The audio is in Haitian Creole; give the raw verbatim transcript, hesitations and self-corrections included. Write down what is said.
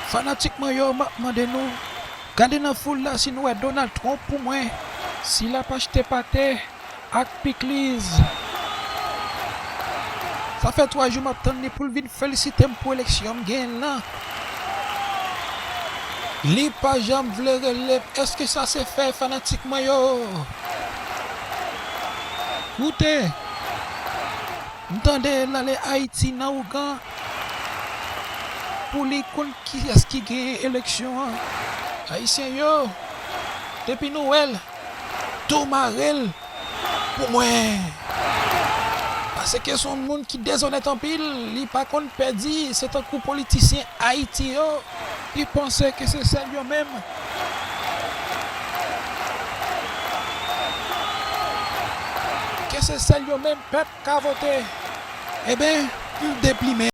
Fanatik mwen yo, m ap mande nou, gade nan foul la si nou wè Donald Trump pou mwen. Si l ap achte pate ak pikliz. Sa fè twa jou m ap tann li pou l vin felisite m pou eleksyon m genyen lan. Li pa janm vle rele m. Èske sa se fè, fanatik mwen yo? Koute, m tande l ale Ayiti nan ougan pou li konn kiyès ki genyen eleksyon an. Ayisyen yo, depi nou wè l, tou mare l pou mwen. Paske se yon moun ki dezonèt anpil, li pa konn pèdi, se tankou politisyen Ayiti yo, ki panse ke se sèl yo menm, ke se sèl yo menm pèp ka vote. Eben, m deplimen.